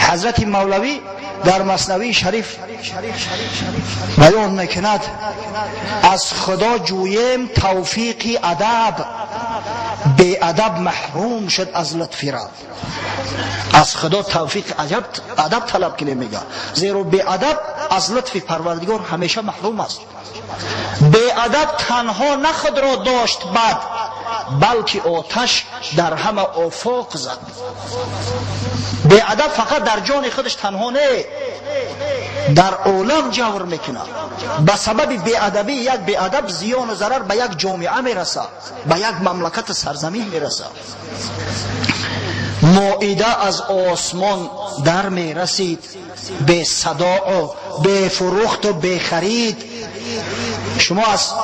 Ҳазрати Мавлавӣ дар Маснавии Шариф баён мекунад: аз Худо ҷӯем тавфиқи адаб, беадаб маҳрум шуд аз лутфи Раб. Аз Худо тавфиқи адаб талаб кунем, мега, зеро беадаб аз лутфи Парвардигор ҳамеша маҳрум аст. Беадаб танҳо на худро дошт бад, балки оташ дар ҳама офоқ зад. Беадаб фақат дар ҷони худаш танҳо не, дар олам ҷавр мекунад. Ба сабаби беадабӣ як беадаб зиёну зарар ба як ҷомеа мерасад, ба як мамлакати сарзамин мерасад. Моида аз осмон дар мерасид, бесадоу бефурӯхту бехарид. Шумо аз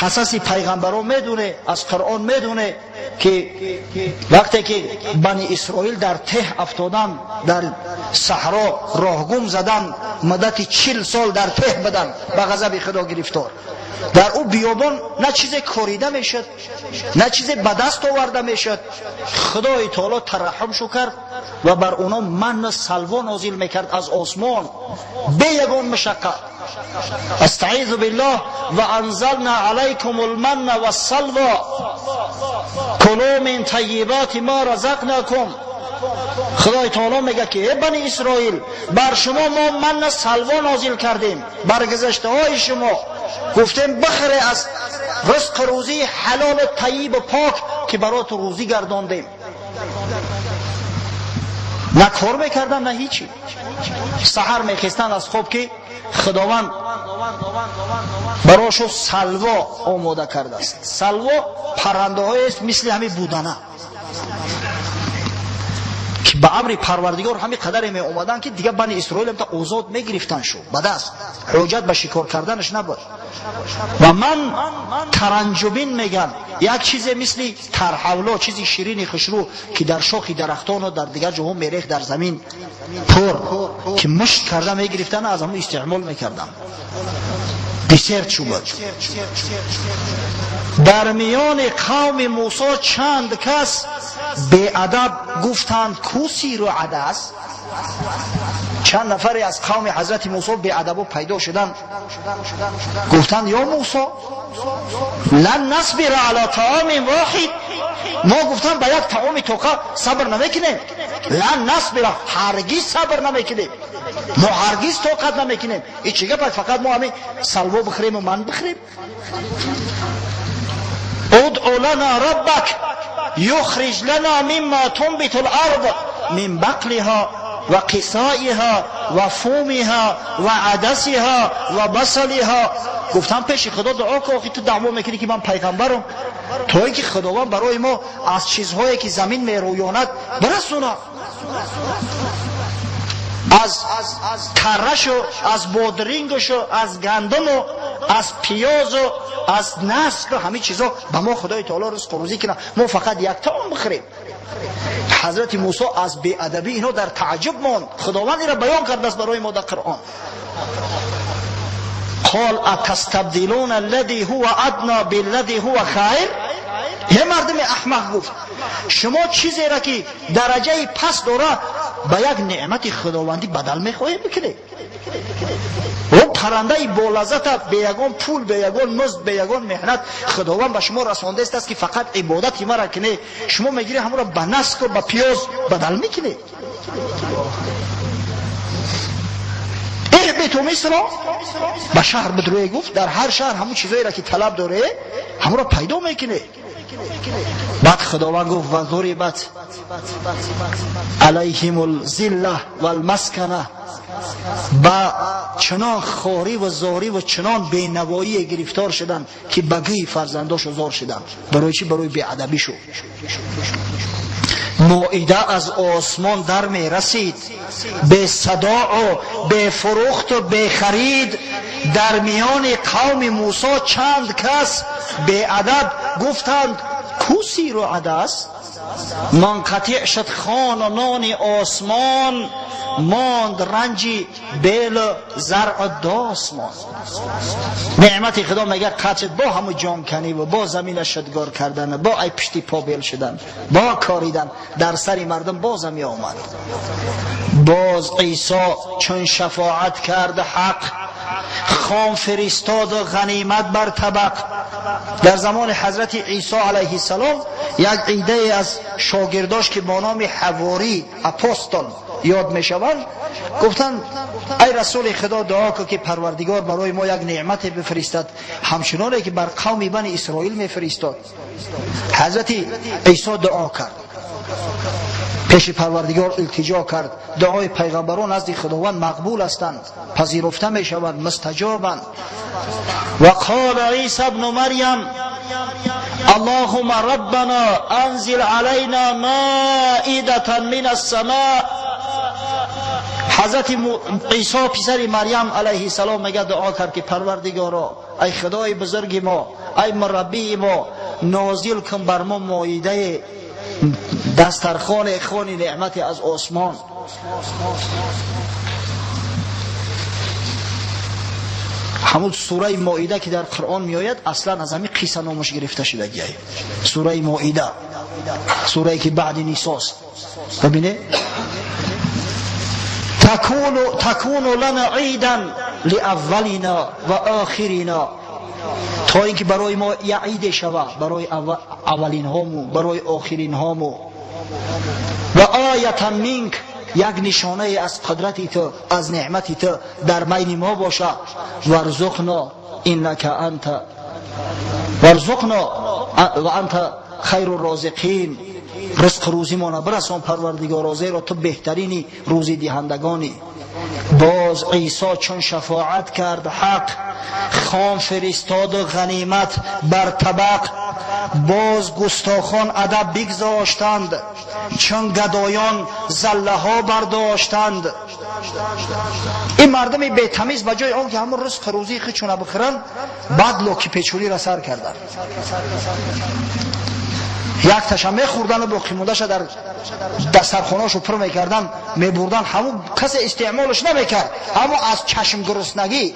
қасаси пайғамбарон медоне, аз Қуръон медоне, ки вақте ки Бани Исроил дар теҳ афтодан, дар саҳро роҳгум задан, муддати 40 сол дар теҳ будан, ба ғазаби Худо гирифтор, дар ӯ биёбон на чизе корида мешуд, на чизе ба даст оварда мешуд. Худои Таоло тараҳҳумшу кард ва бар оно манну салво нозил мекард аз осмон бе ягон мушаққат. Астаизу биллоҳ: ва анзална алайкум лманна вассалва кулу мин тайибати ма разақнакум. Худои Таоло мегӯяд, ки э Бани Исроил, бар шумо мо манна салво нозил кардем, бар гузаштаҳои шумо гуфтем: бихӯре аз ризқу рӯзии ҳалолу тайибу пок, ки бароту рӯзӣ гардондем. На кор мекардан, на ҳичи. Саҳар мехестанд аз хоб, ки Худованд барошу салво омода кардааст. Салво паррандаҳоест, мисли ҳамин будана, ки ба амри Парвардигор ҳамин қадаре меомаданд, ки дигар Бани Исроил та озод мегирифтанд шу ба даст, ҳоҷат ба шикор карданаш набуд. Ва ман таранҷубин меган, як чизе мисли тарҳавло, чизи ширини хушрӯ, ки дар шохи дарахтону дар дигар ҷоҳо мерехт дар замин пур, ки мушт карда мегирифтанд, аз ҳамон истеъмол мекарданд, десерт шу буд. Дар миёни қавми Мусо чанд кас беадаб гуфтанд: ку сиру адас? Чанд нафаре аз қавми ҳазрати Мусо беадабо пайдо шуданд, гуфтанд: ё Мусо, лан насбира ала таомин воҳид. Мо, гуфтанд, ба як таоми тоқа сабр намекунем. Лан насбира, ҳаргиз сабр намекунем, мо ҳаргиз тоқат намекунем. И чӣ гапа, фақат мо ҳамин салво бихӯрему ман бихӯрем? Удъу лана раббак юхриж лана мимма тунбиту лард мин бақлиҳа ва қисоиҳа ва фумиҳа ва адасиҳа ва басалиҳа. Гуфтам: пеши Худо дуо кун, охи ту даъво мекунӣ, ки ман пайғамбарам, то ин ки Худованд барои мо аз чизҳое, ки замин мерӯёнад, бирасонад, аз таррашу, аз бодрингушу, аз гандуму, аз пиёзу, аз наску, ҳамин чизо ба мо Худои Таоло ризқу рӯзӣ кунад, мо фақат як таом бихӯрем. Ҳазрати Мусо аз беадабӣ инҳо дар тааҷҷуб монд. Худованд инро баён кардааст барои мо дар Қуръон: қол атастабдилуна аллади ҳува адна биллади ҳува хайр. Е мардуми аҳмақ, гуфт, шумо чизеро, ки дараҷаи паст дора, ба як неъмати худовандӣ бадал мехоҳед бикунед? О паррандаи болаззата бе ягон пул, бе ягон музд, бе ягон меҳнат Худованд ба шумо расондааст аст, ки фақат ибодати мара кунед. Шумо мегиред, ҳамонро ба наску ба пиёз бадал мекунед. Иҳбиту мисро, ба шаҳр бидурӯе, гуфт, дар ҳар шаҳр ҳамон чизоеро, ки талаб доре, ҳамонро пайдо мекунед. Баъд Худованд гуфт: ва зурибат алайҳим лзилла валмаскана. Ба чунон хорӣ ва зорӣ ва чунон бенавоие гирифтор шуданд, ки ба гӯи фарзандошу зор шуданд. Барои чӣ? Барои беадабӣ шуд. Моида аз осмон дар мерасид бесадоу бефурӯхту бехарид. Дар миёни қавми Мусо чанд кас беадаб гуфтанд: ку сиру адас? منقطع شد خوان و نان آسمان، ماند رنج بیل زرع و داسمان. نعمت خدا میگه قطع شد با همو جان کنی و با زمین شدگار کردن، با ای پشتی پا بیل شدن، با کاریدن در سر مردم بازم می آمد. باز عیسی چون شفاعت کرد حق، خام فرستاد و غنیمت بر طبق. در زمان حضرت عیسی علیه السلام یک عده از شاگرداش که با نام حواری اپوستل یاد میشوند گفتند ای رسول خدا دعا کن که پروردگار برای ما یک نعمت بفرستد همچنانه که بر قوم بنی اسرائیل میفرستاد. حضرت عیسی دعا کرد، پیش پروردگار التجا کرد. دعای پیغمبران نزد خداوند مقبول هستند، پذیرفته میشوند، مستجابند. و قال عیسی ابن مریم اللهم ربنا انزل علینا مائدة من السماء. حضرت عیسی پسر مریم علیه السلام میگه دعا کرد که پروردگارا، ای خدای بزرگ ما، ای مربی ما، نازل کن بر ما مائده دسترخوان خوان نعمت از آسمان. همون سوره مائده که در قرآن میآید اصلا از همین قصه نامش گرفته شده. سوره مائده، سوره که بعد نساست. ببینه تکون لنا عیدا لأولنا و آخرنا، تا اینکه برای ما یه عید شود، برای اولین هامو، برای آخرین هامو. و آیة منک، یک نشانه از قدرت تو، از نعمت تو در بین ما باشه. وارزقنا انک انت، وارزقنا و انت خیر الرازقین. رزق روزی ما برسان پروردگارا، زیرا تو بهترینی روزی دهندگانی. باز عیسی چون شفاعت کرد حق، خام فرستاد و غنیمت بر طبق. باز گستاخان ادب بگذاشتند، چون گدایان زله ها برداشتند. این مردم بی تمیز به جای آن که همون رزق روزی خودشون بخورن، بعد لوکی پیچولی را سر کردند. یک تاشا میخوردن و باقی مونده‌اش در دسترخوانه‌اشو پر میکردن میبردن، همون کسی استعمالش نمیکرد، اما از چشم گرسنگی.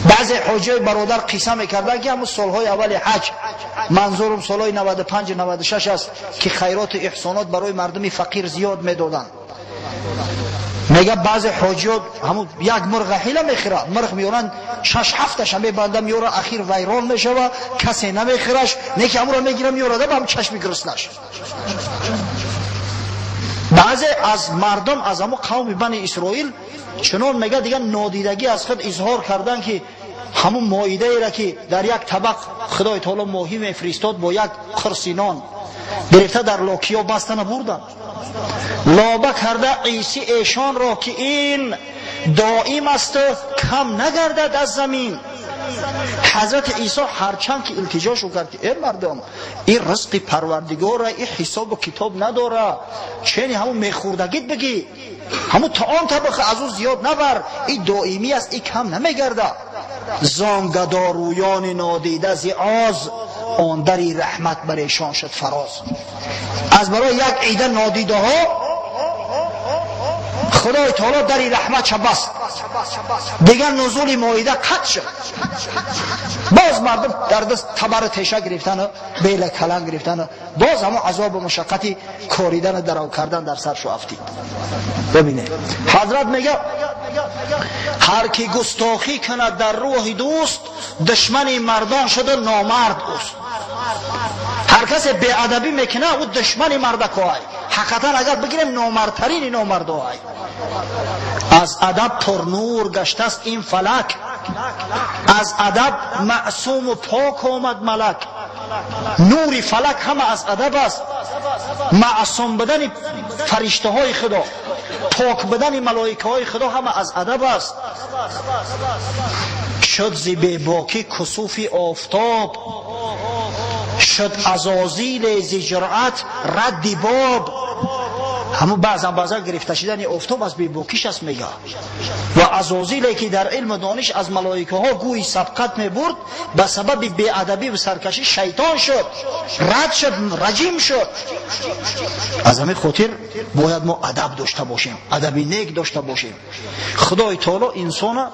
بعضی حاجی برادر قصه میکردن که همون سالهای اول حج، منظورم سالهای 95 96 است که خیرات و احسانات برای مردم فقیر زیاد میدادن. میگه بعضی حاجیات همون یک مرغ حیله میخوره، مرغ میورن 6 7 تاش میبنده میوره، اخیر ویران میشه، کسی نمیخورش، نه که همون رو میگیره میوره به هم چشم گرسنش. بعضی از مردم از همون قوم بنی اسرائیل چنان میگه دیگه نادیدگی از خود اظهار کردن که همون مائده ای را که در یک طبق خدای تعالی ماهی میفرستاد با یک قرص نان گرفته در لاکیا بستن بردن. لابه کرده عیسی ایشان را که این دائم است کم نگردد از زمین. حضرت عیسی هرچند که التجاشو کرد که ای مردم، این رزق پروردگاره، این حساب و کتاب نداره، چنی همون میخوردگیت بگی، همون طعام طبخ از او زیاد نبر، این دائمی است، این کم نمیگرده. زان گدارویان نادیده ز آز، آن دری رحمت بر ایشان شد فراز. از برای یک عیده نادیده ها خدای تعالی دری رحمت چه بست، دیگر نزول مائده قطع شد. باز مردم در دست تبر تیشه گرفتن و بیل کلنگ گرفتن و باز همون عذاب و مشقتی کوریدن و درو کردن در سرش افتید. ببینه حضرت میگه هر کی گستاخی کند در روح دوست، دشمن مردان شده نامرد اوست. هر کس بی‌ادبی میکنه او دشمن مردکای، حقیقتا اگر بگیریم نامردترین نامردای. از ادب پر نور گشته است این فلک، از ادب معصوم و پاک آمد ملک. نور فلک همه از ادب است. معصوم بدن فرشته های خدا، پاک بدن ملائکه های خدا همه از ادب است. شد ز بیباکی کسوف آفتاب، شد عزازیل ز جرأت رد باب. Ҳамун баъзан баъзан гирифта шидани офтоб аз бебокиш аст, мега. Ва Азозиле ки дар илму дониш аз малоикаҳо гӯи сабқат мебурд, ба сабаби беадабӣ ва саркашӣ шайтон шуд, рад шуд, раҷим шуд. Аз ҳамин хотир бояд мо адаб дошта бошем, адаби нек дошта бошем. Худои таоло инсона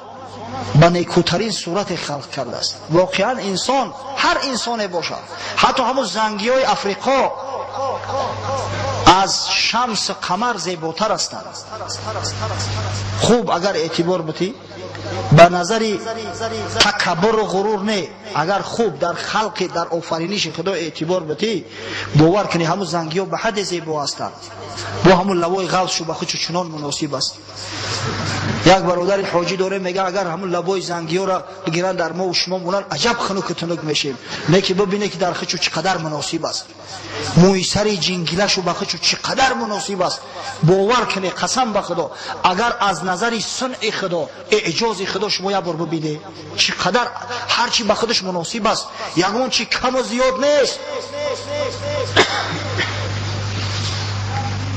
ба некӯтарин сурате халқ кардааст. Воқеан инсон ҳар инсоне бошад, ҳатто ҳамун зангиҳои Африқо аз шамс қамар зеботар ҳастанд. Хуб, агар эътибор бутӣ ба назари такаббуру ғурур не, агар хуб дар халқи дар офариниши Худо эътибор бутӣ, бовар кунӣ ҳамун зангиҳо ба ҳадде зебо ҳастанд, бо ҳамун лавои ғалшу ба худшу чунон муносиб аст. Як бародари ҳоҷӣ дорем, мега агар ҳамун лабои зангиҳоро бигиранд дар мо шумо монанд, аҷаб хунуку тунук мешем. Не ки бибине ки дар худшу чӣ қадар муносиб аст, мӯи сари ҷингилашу ба худшу чӣ қадар муносиб аст. Бовар кунед, қасам ба Худо, агар аз назари сунъи Худо, эъҷози Худо шумо як бор бибине, чӣ қадар ҳар чи ба худаш муносиб аст, ягон чи каму зиёд нест.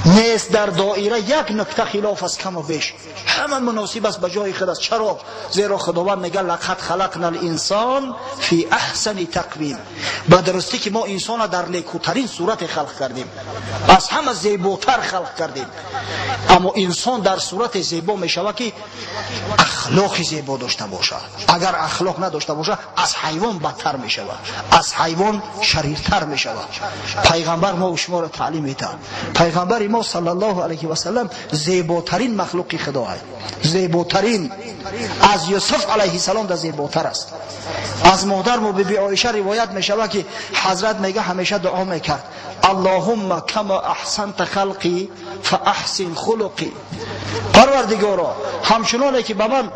Нест дар доира як нукта хилоф аст, каму беш ҳама муносиб аст, ба ҷои худ аст. Чаро? Зеро Худованд мега лақад халақна л-инсон фи аҳсани тақвим. Ба дурустӣ ки мо инсонро дар некӯтарин сурате халқ кардем, аз ҳама зеботар халқ кардем. Аммо инсон дар сурате зебо мешавад ки ахлоқи зебо дошта бошад. Агар ахлоқ надошта бошад, аз ҳайвон бадтар мешавад, аз ҳайвон шариртар мешавад. Пайғамбар мо шуморо таълим медиҳад. Пайғамбари мо саллаллоҳу алайҳи васаллам зеботарин махлуқи Худо аст, зеботарин, аз Юсуф алайҳиссалом да зеботар аст. Аз модар мо биби Оиша ривоят мешавад ки ҳазрат мега ҳамеша дуо мекард: Аллоҳумма кама аҳсанта халқи фаахсин хулуқи. Парвардигоро, ҳамчуноне ки ба ман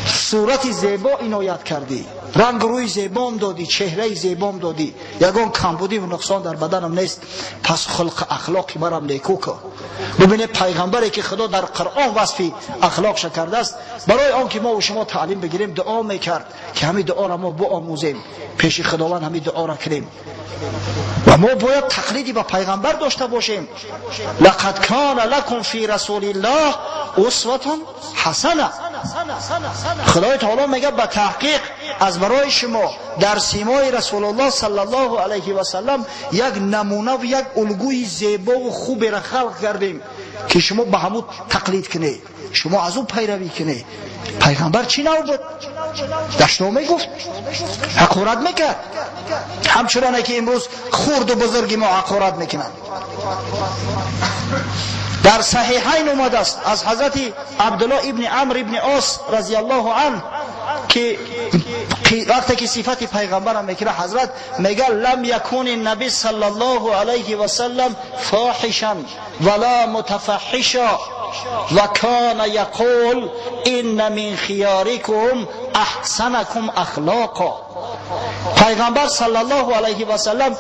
сурати зебо иноят кардӣ, ранг рӯи зебом додӣ, чеҳраи зебом додӣ, ягон камбудӣ ва нуқсон дар баданам нест, пас хулқ ахлоқи марам некӯ кун. Бибинед, пайғамбаре ки Худо дар Қуръон васфи ахлоқша кардааст, барои он ки мо шумо таълим бигирем дуо мекард, ки ҳамин дуоро мо биомӯзем, пеши Худованд ҳамин дуоро кунем. Ва мо бояд тақлиди ба пайғамбар дошта бошем. Лақад кана лакум фи расулиллаҳ усватун ҳасана. Худои таоло мегӯяд ба таҳқиқ аз барои шумо дар симои Расулуллоҳ саллаллоҳу алайҳи васаллам як намуна ва як улгӯи зебову хуберо халқ кардем, ки шумо ба ҳамун тақлид кунед, шумо аз ӯ пайравӣ кунед. Пайғамбар чӣ нав буд? Дашно мегуфт, ҳақорат мекард, ҳамчуноне ки имрӯз хурду бузурги мо ҳақорат мекунанд. Дар Саҳиҳайн омадааст аз ҳазрати Абдуллоҳ ибни Амр ибни Ос разияллоҳу анҳ, ки вақте ки сифати пайғамбарам мекунад, ҳазрат мега лам якуни наби саллаллоҳу алайҳи васаллам фоҳишан вала мутафаҳҳиша ва кана яқул инна мин хиёрикум аҳсанакум ахлоқа. Пайғамбар саллаллоҳу алайҳи васаллам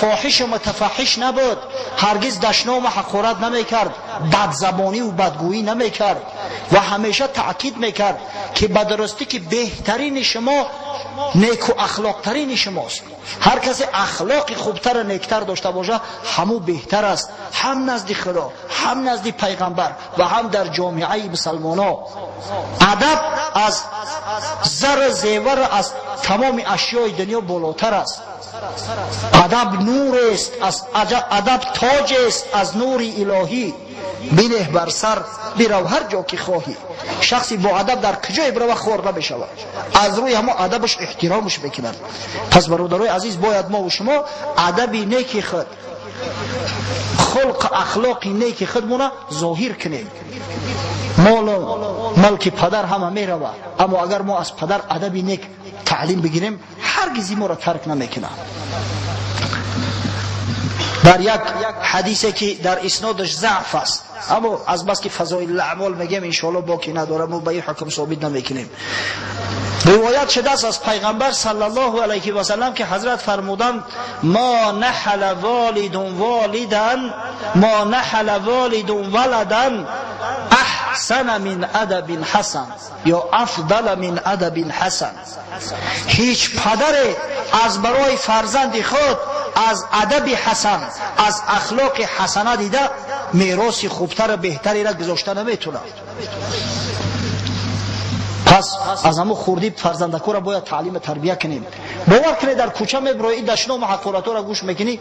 фоҳишу мутафаҳҳиш набуд, ҳаргиз дашному ҳақорат намекард, бадзабониву бадгӯӣ намекард ва ҳамеша таъкид мекард ки ба дурустӣ ки беҳтарини шумо неку ахлоқтарини шумост. Ҳар касе ахлоқи хубтару нектар дошта бошад, ҳамӯ беҳтар аст, ҳам назди Худо, ҳам назди пайғамбар ва ҳам дар ҷомеаи мусалмоно. Адаб аз зару зевару аз тамоми ашёи дунё болотар аст. Адаб нурест, адаб тоҷест аз нури илоҳӣ. Бинеҳ бар сар, бирав ҳар ҷо ки хоҳӣ. Шахси бо адаб дар куҷое бирава хор намешавад, аз рӯи ҳамон адабаш эҳтиромаш мекунад. Пас бародарои азиз, бояд мо шумо адаби неки худ, хулқ ахлоқи неки худмона зоҳир кунем. Молу малки падар ҳама меравад, аммо агар мо аз падар адаби нек таълим бигирем, ҳаргизи моро тарк намекунад. Дар як ҳадисе ки дар иснодаш заъф аст, аммо аз бас ки фазоил аъмол мегем, иншоалло боки надорам, мо ба ин ҳукм собит намекунем. Ривоят шудааст аз пайғамбар саллаллоҳу алайҳи васаллам ки ҳазрат фармуданд: ма наҳала волидун волидан, ма наҳала волидун валадан аҳсана мин адабин ҳасан ё афдала мин адабин ҳасан. Ҳеҷ падаре аз барои фарзанди худ Аз адаби ҳасан, аз ахлоқи ҳасана дида мероси хубтару беҳтареро гузошта наметавонад. Пас аз ҳамун хурдӣ фарзандакоро бояд таълиму тарбия кунем. Бовар кунед, дар кӯча мебироӣ, дашному ҳақоратҳоро гӯш мекунӣ,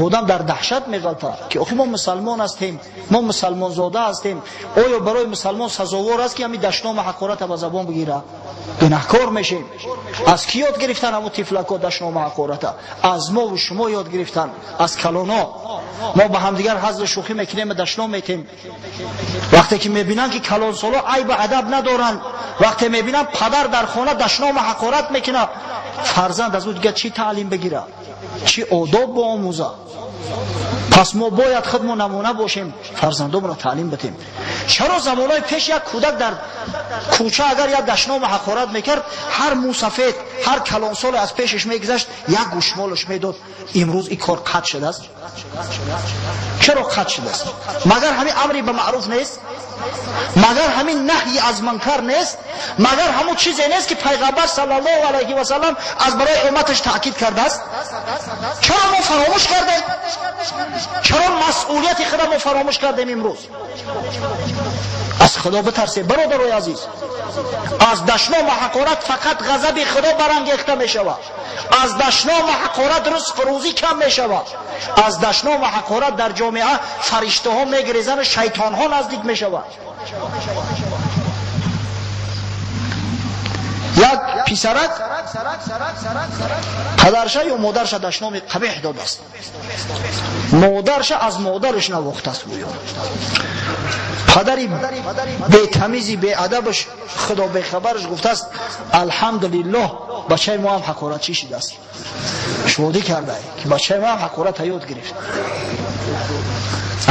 одам дар даҳшат меғалтад, ки охи мо мусалмон ҳастем, мо мусалмонзода ҳастем. Оё барои мусалмон сазовор аст, ки ҳамин дашному ҳақората ба забон бигирад? Гунаҳкор мешем. Аз кӣ ёд гирифтан ҳамун тифлако дашному ҳақората? Аз мо ву шумо ёд гирифтан, аз калоно. Мо ба ҳамдигар ҳазлу шӯхӣ мекунем ва дашном метем. Вақте ки мебинанд, ки калонсоло айбу адаб надоранд, вақте мебинанд, падар дар хона дашному ҳақорат мекунад, фарзанд аз ӯ дигар чӣ таълим бигирад, чӣ одоб биомӯзад? Пас мо бояд худмо намуна бошем, фарзандонро таълим бидем. Чаро замонҳои пеш як кӯдак дар кӯча агар як дашному ҳақорат мекард, ҳар мӯсафед, ҳар калонсоле аз пешаш мегузашт, як гӯшмолаш медод? Имрӯз ин кор қатъ шудааст. Чаро қатъ шудааст? Магар ҳамин амри ба маъруф нест? Магар ҳамин наҳйи аз мункар нест? Магар ҳамун чизе нест, ки Пайғамбар саллаллоҳу алайҳи васаллам аз барои умматаш таъкид кардааст? Чаро мо фаромӯш кардем? Чаро масъулияти худа мо фаромӯш кардем имрӯз? Аз Худо битарсем, бародарои азиз. Аз дашному ҳақорат фақат ғазаби Худо барангехта мешавад. Аз дашному ҳақорат ризқу рӯзӣ кам мешавад. Аз дашному ҳақорат дар ҷомеа фариштаҳо мегирезану шайтонҳо наздик мешавад. Як писарак падарша ё модарша дашноми қабеҳ додааст. Модарша аз модараш навохтааст гӯё. Падари бетамизи беадабаш, Худо бехабараш, гуфтааст: «Алҳамдулиллоҳ, бачаи мо ҳам ҳақоратчӣ шидааст». Шодӣ кардае, ки бачаи мо ҳам ҳақората ёд гирифт.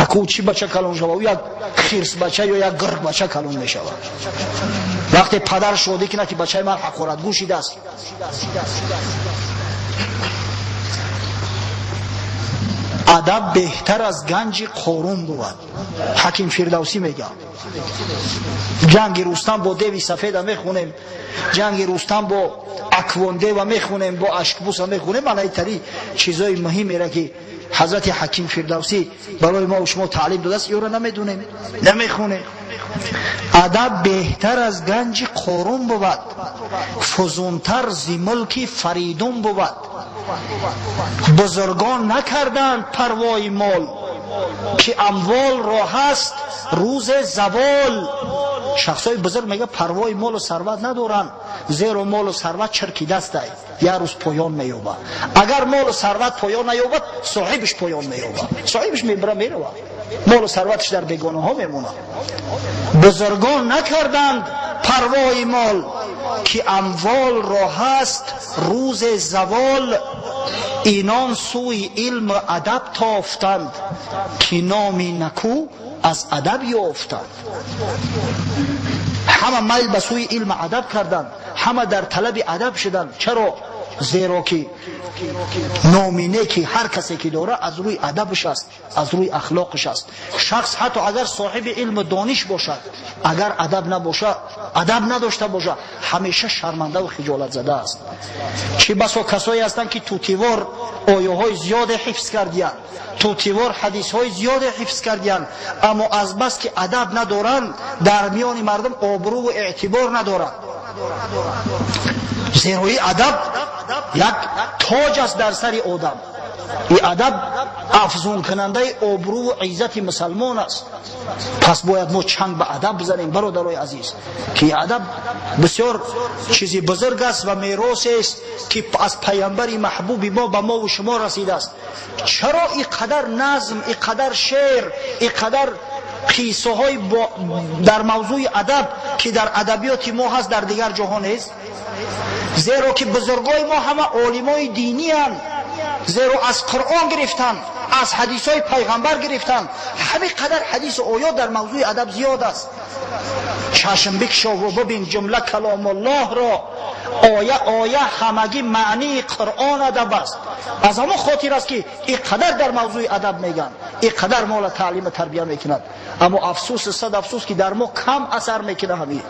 Аку чӣ бача калон шава? Ӯ як хирс бача ё як гирг бача калон мешавад. Вақте падар шодӣ кунад, ки бачаи ман ҳақоратгӯ шидааст. Адаб беҳтар аз ганҷи Қорун бувад, Ҳаким Фирдавсӣ мегӯяд. Ҷанги Рустам бо деви сафеда мехонем, ҷанги Рустам бо Аквондева мехонем, бо Ашкбуса мехонем. Анаитари чизои муҳимеро, ки ҳазрати Ҳаким Фирдавсӣ барои мо шумо таълим додааст, ёро намедонем, намехонем. Адаб беҳтар аз ганҷи Қорун бувад, фузунтар зи мулки Фаридун бувад. Бузургон накарданд парвои мол, ки амволро ҳаст рӯзе завол. Шахсҳои бузург, мега, парвои молу сарват надоранд, зеро молу сарват чирки дастай, як рӯз поён меёбад. Агар молу сарват поён наёбад, соҳибаш поён меёбад, соҳибаш мебира, меравад, молу сарваташ дар бегонаҳо мемонад. Бузургон накарданд парвои мол, ки амволро ҳаст рӯзе завол. Инон сӯи илму адаб тофтанд, ки номи накӯ аз адаб ёфтанд. Ҳама майл ба сӯи илму адаб карданд, ҳама дар талаби адаб шуданд. Чаро? Зеро ки номи неки ҳар касе ки дора, аз рӯи адабаш аст, аз рӯи ахлоқаш аст. Шахс ҳатто агар соҳиби илму дониш бошад, агар адаб набошад, адаб надошта бошад, ҳамеша шармандаву хиҷолатзада аст. Чӣ басо касое ҳастанд, ки тутивор оёҳои зиёде ҳифз кардиянд, тутивор ҳадисҳои зиёде ҳифз кардиянд, аммо азбаски адаб надоранд, дар миёни мардум обрӯву эътибор надоранд. Зеро и адаб як тоҷ аст дар сари одам. И адаб афзункунандаи обрӯву иззати мусалмон аст. Пас бояд мо чанг ба адаб бизанем, бародарои азиз, ки адаб бисёр чизи бузург аст ва меросест, ки аз пайғамбари маҳбуби мо ба мову шумо расидааст. Чаро и қадар назм, и қадар шеър, и қадар қиссаҳои дар мавзӯи адаб, ки дар адабиёти мо ҳаст, дар дигар ҷоҳо нест? Зеро ки бузургои мо ҳама олимои динианд, зеро аз Қуръон гирифтанд, аз ҳадисҳои пайғамбар гирифтанд. Ҳамин қадар ҳадису оёт дар мавзӯи адаб зиёд аст. Чашм бикшову бибин ҷумла каломуллоҳро, оя оя ҳамагӣ маънии Қуръон адаб аст. Аз ҳамон хотир аст, ки и қадар дар мавзӯи адаб мегӯянд, и қадар мола таълиму тарбия мекунад. Аммо афсӯс, сад афсӯс, ки дар мо кам асар мекунад. Ҳамин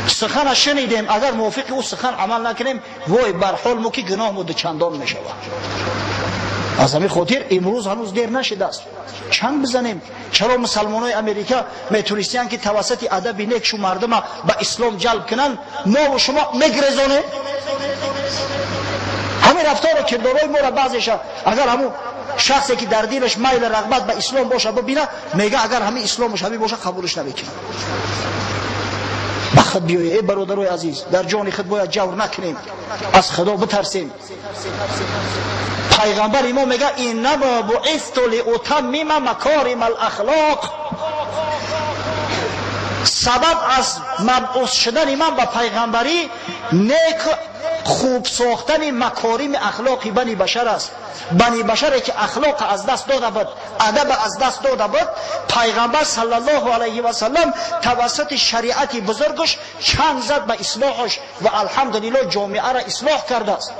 сухана шунидем, агар мувофиқи ӯ сухан амал накунем, вой бар ҳол мо, ки гуноҳ мо дучандон мешавад. Аз ҳамин хотир имрӯз ҳанӯз дер нашидааст. Чанд бизанем? Чаро мусалмонои Америка метонистиянд, ки тавассути адаби нек шу мардума ба ислом ҷалб кунанд, мо шумо мегрезонем? Ҳамин рафтору кирдорҳои моро баъзеша агар ҳамун шахсе ки дар дилаш майл рағбат ба ислом боша бибина, мега агар ҳамин исломаш ҳамин боша, қабулш намекунад. Ба худ биёед, эй бародарои азиз, дар ҷони худ бояд ҷавр накунем, аз Худо битарсем. Пайғамбари мо мега: иннамо буисту лиутаммима макорима алахлоқ. Сабаб аз мабъус шудани ман ба пайғамбарӣ нек хуб сохтани макорими ахлоқи бани башар аст. Бани башаре ки ахлоқа аз даст дода буд, адаба аз даст дода буд, пайғамбар саллаллоҳу алайҳи васаллам тавассути шариати бузургаш чанг зад ба ислоҳаш ва алҳамдулиллоҳ ҷомеаро ислоҳ кардааст.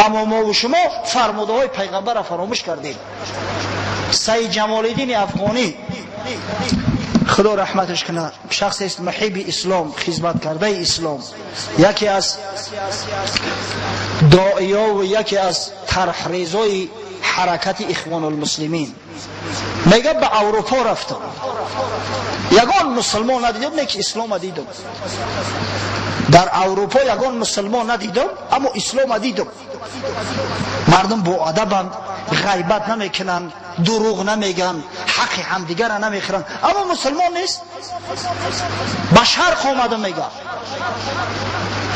Аммо мову шумо фармудаҳои пайғамбарро фаромӯш кардем. Саид Ҷамолиддини Афғонӣ, Худо раҳматаш кунад, шахсест муҳиби ислом, хизматкардаи ислом, яке аз доиёву яке аз тарҳрезои ҳаракати Ихвонулмуслимин, мега: ба Аврупо рафтам, ягон мусулмон надидам, не ки ислома дидам. Дар Аврупо ягон мусулмон надидам, аммо ислома дидам. Мардум боадабанд, ғайбат намекунанд, дурӯғ намегӯянд, ҳаққи ҳамдигарро намехӯранд, аммо мусулмон нест. Ба Шарқ омадам, мега,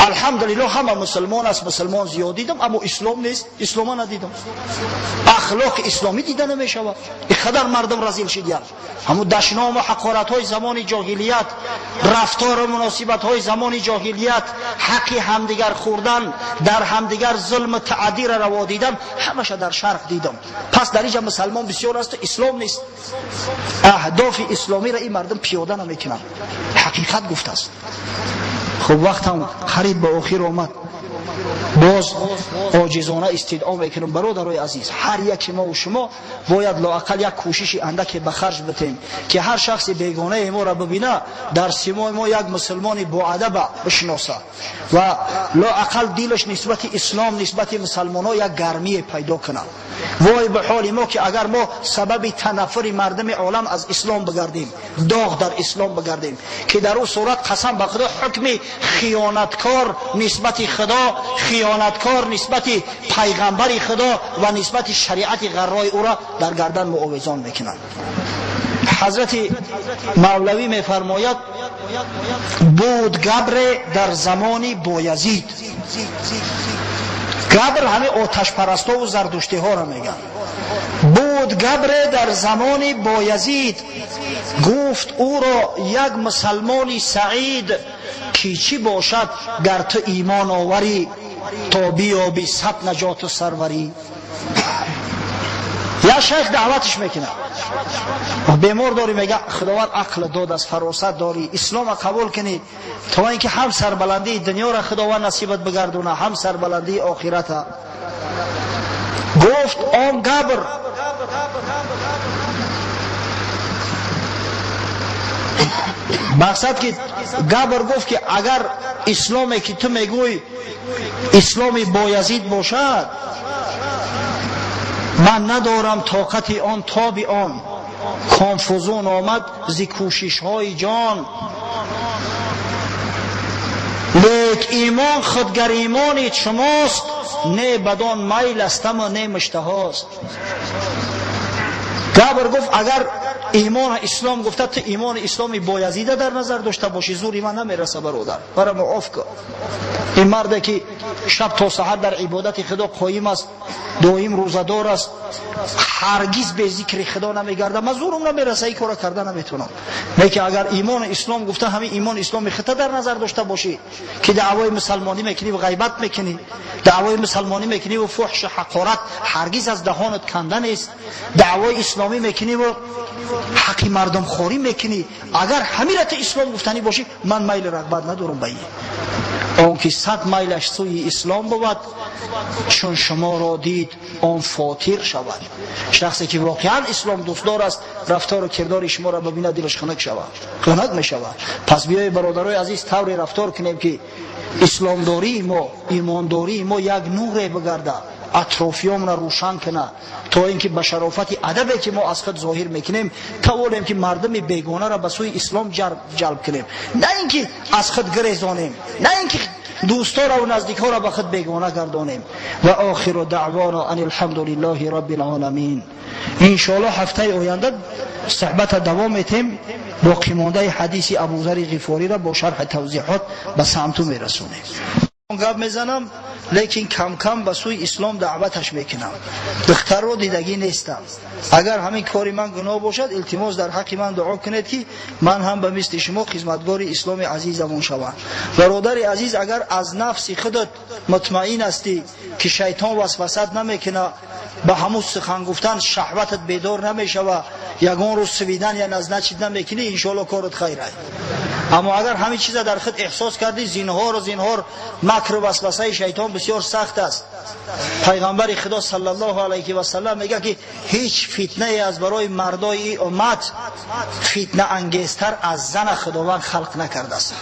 алҳамдулиллоҳ, ҳама мусулмон аст, мусулмон зиёд дидам, аммо ислом нест, ислома надидам, ахлоқи исломӣ дида намешавад. Ин қадар мардум разил шидиянд. Ҳамун дашному ҳақоратҳои замони ҷоҳилият, рафтору муносибатҳои замони ҷоҳилият, ҳаққи ҳамдигар хӯрдан, дар ҳамдигар зулму таъдира раво дидан, ҳамаша дар Шарқ дидам. Пас дар инҷа мусалмон бисёр асту ислом нест. Аҳдофи исломиро ин мардум пиёда намекунанд. Ҳақиқат гуфтааст. Хуб, вақтам қариб ба охир омад. Боз оҷизона истидъо мекунам: бародарои азиз, ҳар яки мо шумо бояд лоақал як кӯшиши андаке ба харҷ битем, ки ҳар шахси бегонаи моро бибина, дар симои мо як мусулмони боадаба бишиноса ва лоақал дилаш нисбати ислом, нисбати мусалмонҳо як гармие пайдо кунад. Вой ба ҳоли мо, ки агар мо сабаби танаффури мардуми олам аз ислом бигардем, доғ дар ислом бигардем, ки дар ӯ сурат, қасам ба Худо, ҳукми хиёнаткор нисбати Худо, хиёнаткор нисбати пайғамбари Худо ва нисбати шариати ғаррои ӯро дар гардан муовизон мекунанд. Ҳазрати Мавлавӣ мефармояд: буд габре дар замони Боязид. Габр ҳамин оташпарастову зардуштиҳоро мегӯянд. Буд габре дар замони Боязид, гуфт ӯро як мусалмони саид, ки чӣ бошад, гар ту имон оварӣ, то биёби сад наҷоту сарварӣ? Як шайх даъватш мекунад: бемор дорӣ, мега, Худованд ақл дод, аз фаросат дорӣ, ислома қабул кунӣ, то ин ки ҳам сарбаландии дунёро Худованд насибат бигардона, ҳам сарбаландии охирата. Гуфт он габр: мақсад ки габр гуфт, ки агар исломе ки ту мегӯй исломи Боязид бошад, ман надорам тоқати он, тоби он конфузун омад зи кӯшишҳои ҷон. Лек имон худгар имони шумост, не бадон майл астаму не муштаҳост. Габр гуфт: агар имон ислом гуфта, ту имони исломи Боязида дар назар дошта бошӣ, зури ман намераса, бародар, бара муоф кун. Ин марде ки шаб то саҳар дар ибодати Худо қоим аст, доим рӯзадор аст, ҳаргиз бе зикри Худо намегардад, ман зурум намераса, ин кора карда наметавонам. Лекин агар имони ислом гуфта ҳамин имони исломи хита дар назар дошта бошӣ, ки даъвои мусалмонӣ мекунӣ ва ғайбат мекунӣ, даъвои мусалмонӣ мекунӣ ва фуҳшу ҳақорат ҳаргиз аз даҳонат канда нест, даъвои исломӣ мекунӣ ва ҳаққи мардумхорӣ мекунӣ, агар ҳамира ту ислом гуфтанӣ бошӣ, ман майли рағбат надорам ба ин. Он ки сад майлаш сӯи ислом бувад, чун шуморо дид, он фотир шавад. Шахсе ки воқеан ислом дӯстдор аст, рафтору кирдори шуморо бибинад, дилаш хунук шавад, хунук мешавад. Пас биёед, бародарои азиз, тавре рафтор кунем, ки исломдории мо, имондории мо як нуре бигардад. атрофиёмона рӯшан кунад, то ин ки ба шарофати адабе ки мо аз худ зоҳир мекунем тавонем ки мардуми бегонаро ба сӯи ислом ҷалб кунем, на ин ки аз худ гирезонем, на ин ки дӯстора ва наздикҳоро ба худ бегона гардонем. Ва охиру даъвона ан алҳамдулиллаҳи роббил оламин. Иншоаллоҳ ҳафтаи оянда суҳбата давом метем, боқимондаи ҳадиси Абузари Ғифориро бо шарҳи тавзеҳот ба самту мерасонем. Гап мезанам, лекин кам-кам ба сӯи ислом даъваташ мекунам. Духтарро дидагӣ нестам. Агар ҳамин кори ман гуноҳ бошад, илтимос дар ҳаққи ман дуо кунед, ки ман ҳам ба мисли шумо хизматгори исломи азизамон шавам. Бародари азиз, агар аз нафси худат мутмаин ҳастӣ, ки шайтон васвасат намекунад, ба ҳамун сухан гуфтан шаҳватат бедор намешава, ягон рӯз свидан я назначить намекунӣ, иншоалло корат хайр аст. Аммо агар ҳамин чиза дар худ эҳсос кардӣ, зинҳору зинҳор макру васвасаи шайтон бисёр сахт аст. Пайғамбари Худо саллаллоҳу алайҳи васаллам мегӯяд, ки ҳеҷ фитнае аз барои мардои уммат фитнаангезтар аз зана Худованд халқ накардааст.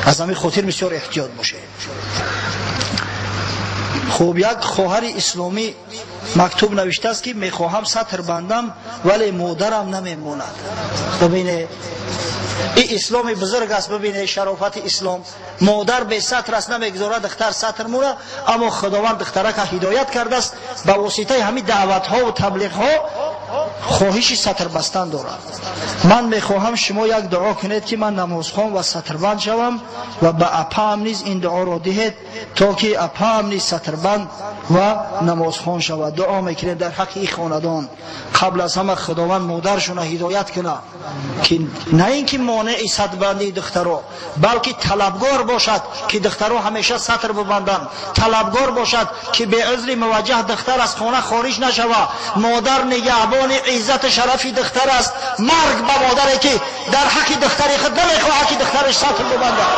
Аз ҳамин хотир бисёр эҳтиёт бошед. Хуб, як хоҳари исломӣ мактуб навиштааст, ки мехоҳам сатр бандам, вале модарам намемонад. Бибине, ин исломи бузург аст, бибине шарофати ислом. Модар бесатр аст, намегузорад духтар сатр мура, аммо Худованд духтарака ҳидоят кардааст, ба воситаи ҳамин даъватҳову таблиғҳо хоҳиши сатр бастан дорад. Ман мехоҳам шумо як дуо кунед, ки ман намозхон ва сатрбанд шавам, ва ба апаам низ ин дуоро диҳед, то ки апаам низ сатрбанд ва намозхон шавад. Дуо мекунем дар ҳаққи ин хонадон. Қабл аз ҳама Худованд модаршона ҳидоят кунад, ки на ин ки монеи сатрбандии духтаро, балки талабгор бошад, ки духтаро ҳамеша сатр бибанданд, талабгор бошад, ки беузри муваҷҷаҳ духтар аз хона хориҷ нашава. Модар нигаҳбони иззату шарафи духтар аст. Марг ба модаре, ки дар ҳаққи духтари худ намехоҳад, ки духтараш сатр бибандад.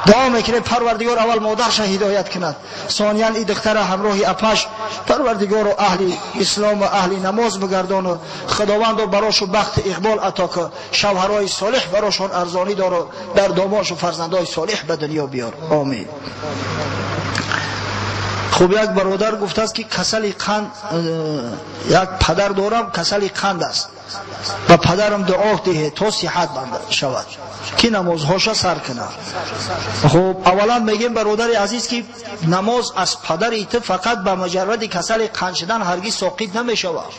Дуо мекунем, Парвардигор аввал модарша ҳидоят кунад, сониян и духтара ҳамроҳи апаш Парвардигору аҳли ислом ва аҳли намоз бигардону Худовандо барошу бахти иқбол ато кун, шавҳарҳои солиҳ барошон арзонӣ дору дар домошу фарзандҳои солиҳ ба дунё биёр. Омин. Хуб, як бародар гуфтааст, ки касали қанд, як падар дорам, касали қанд аст, ба падарам дуо диҳед, то сиҳат шавад, ки намозҳоша сар кунад. Хуб, аввалан мегем, бародари азиз, ки намоз аз падари ту фақат ба муҷарради касали қанд шудан ҳаргиз соқит намешавад.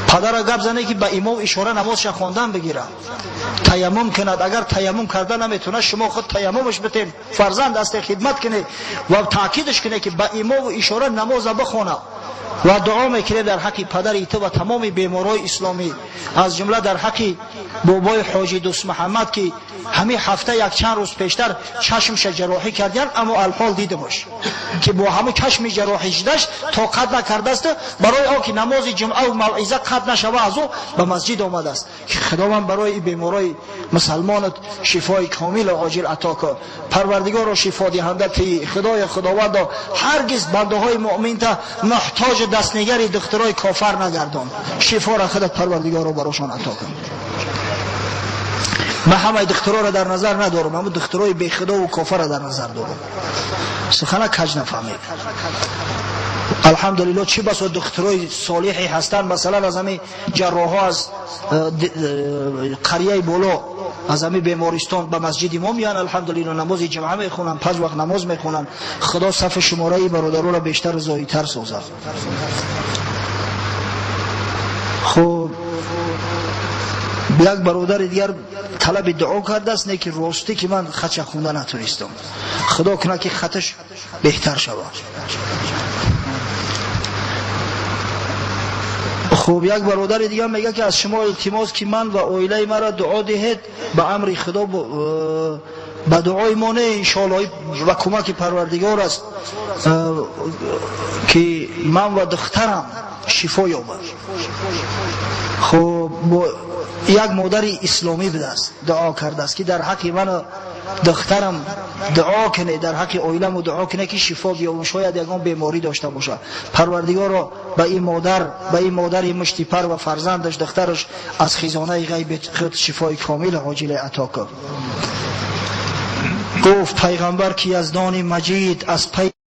Падара гап зане, ки ба имом ишора намозша хондан бигирад, таяммум кунад. Агар таяммум карда наметавонад, шумо худ таяммумаш битем, фарзанд ҳасте, хидмат кунед ва таъкидаш кунед, ки ба имому ишора намоза бихонад. Ва дуо мекунем дар ҳаққи падари ту ва тамоми беморҳои исломӣ, аз ҷумла дар ҳаққи бобои ҳоҷи Дӯстмуҳаммад, ки ҳамин ҳафта якчанд рӯз пештар чашмша ҷарроҳӣ кардиян, аммо алҳол дидимаш, ки бо ҳамун чашми ҷарроҳӣ шудаш тоқат накардааст, барои он ки намози ҷумъаву мавъиза қатъ нашава, аз ӯ ба масҷид омадааст. Ки Худованд барои ин беморҳои мусалмонат шифои комилу оҷил ато кун. Парвардигоро, шифодиҳанда тии Худои Худовандо, ҳаргиз бандаҳои муъминта муҳтоҷи дастнигари духтурои кофар нагардон. Шифоро худат, Парвардигоро, барошон ато кун. Ман ҳамаи духтуроро дар назар надорам, ҳамун духтурои бехудову кофарро дар назар дорам. Сухана каҷ нафаҳмед. Алҳамдулилло, чӣ басо духтурои солиҳе ҳастанд, масалан аз ҳамин ҷарроҳҳо аз қарияи боло, аз ҳамин бемористон ба масҷиди мо меянд, алҳамдулилло, намози ҷумъа мехонанд, панҷ вақт намоз мехонанд. Худо сафи шумораи бародароро бештару зоидтар созад. Хуб, як бародари дигар талаби дуо кардааст, не ки ростӣ ки ман хатша хонда натонистам. Худо кунад, ки хаташ беҳтар шавад. Хуб, як бародари дигар мегӯяд, ки аз шумо илтимос, ки ман ва оилаи маро дуо диҳед, ба амри Худо, ба дуои мо не, иншоалло, ба кӯмаки Парвардигор аст, ки ман ва духтарам шифо ёбад. Хуб, як модари исломӣ будааст, дуо кардааст, ки дар ҳаққи ману духтарам дуо кунед, дар ҳаққи оиламу дуо кунед, ки шифо биёбам, шояд ягон беморӣ дошта бошад. Парвардигоро, ба ин модар, ба ин модари муштипар ва фарзандаш, духтараш, аз хизонаи ғайби худ шифои комилу оҷиле ато кун. Гуфт пайғамбар, ки Яздони Маҷид аз пай